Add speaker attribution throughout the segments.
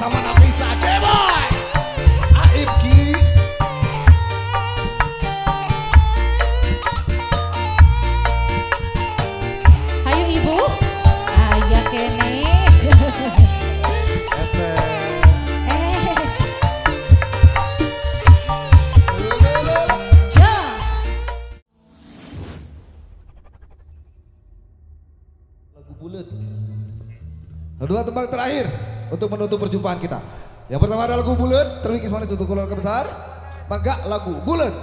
Speaker 1: sama Nafisa Ceboy Aib Ki.
Speaker 2: Hayu ibu, aya kene.
Speaker 1: Lagu bulet. Dua tembang terakhir untuk menutup perjumpaan kita. Yang pertama ada lagu bulet, terwikis manis untuk keluarga besar. Mangga lagu bulet.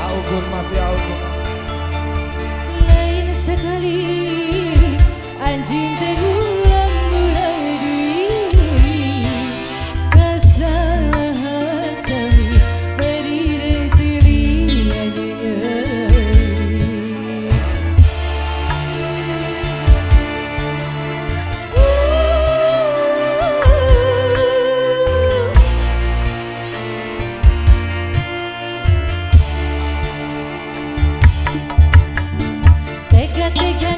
Speaker 1: Augun masih augun.
Speaker 2: Lain sekali anjing tegulang di kesalahan sami beri tiliannya. Tega-tega.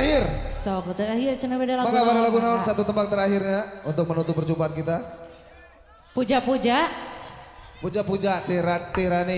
Speaker 1: terakhir.
Speaker 2: Sok terakhir cenah beda lagu.
Speaker 1: Mangga pada lagu naon satu tembang terakhirnya untuk menutup perjumpaan kita.
Speaker 2: Puja-puja.
Speaker 1: Puja-puja tirani.